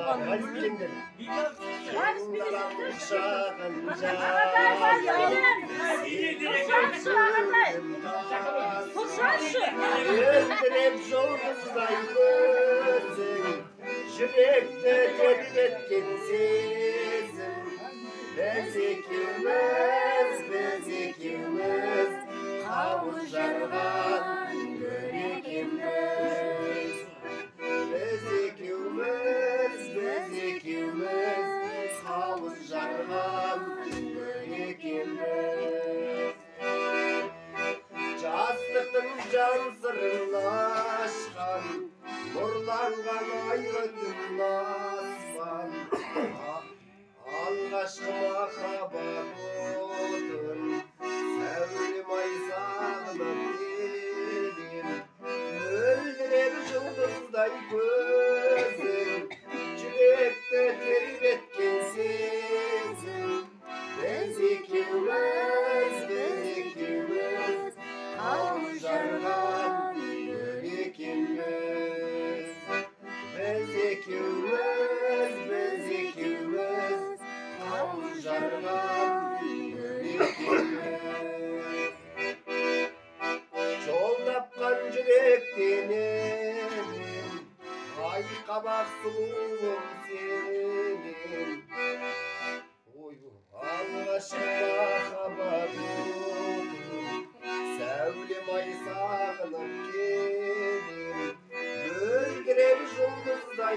Болған. Құшағын. Ағатай, вальспенен. Тұрсаңшы, ағатай. Тұрсаңшы. Мөлдіреп жұлдыздай көзің, жүректі тербеткен сезім. Біз екеуміз, біз екеуміз, қауыз жарған гүл екенбіз. Біз екеуміз, біз екеуміз, қауыз жарған гүл екенбіз. Жастықтың жан сырын ашқан, нұрланған айлы түн аспан. Алғашқы махаббат отын, сәулем ай, сағынып келем. Мөлдіреп жұлдыздай көзің, жүректі тербеткен сезім. Біз екеуміз, біз екеуміз, қауыз жарған гүл екенбіз. Біз екеуміз, біз екеуміз, қауыз жарған гүл екенбіз. Жол тапқан жүректен едім, ай қабақ сұлуым сенен. Ой, алғашқы махаббат отын, сәулем ай, сағынып келем. Мөлдіреп жұлдыздай.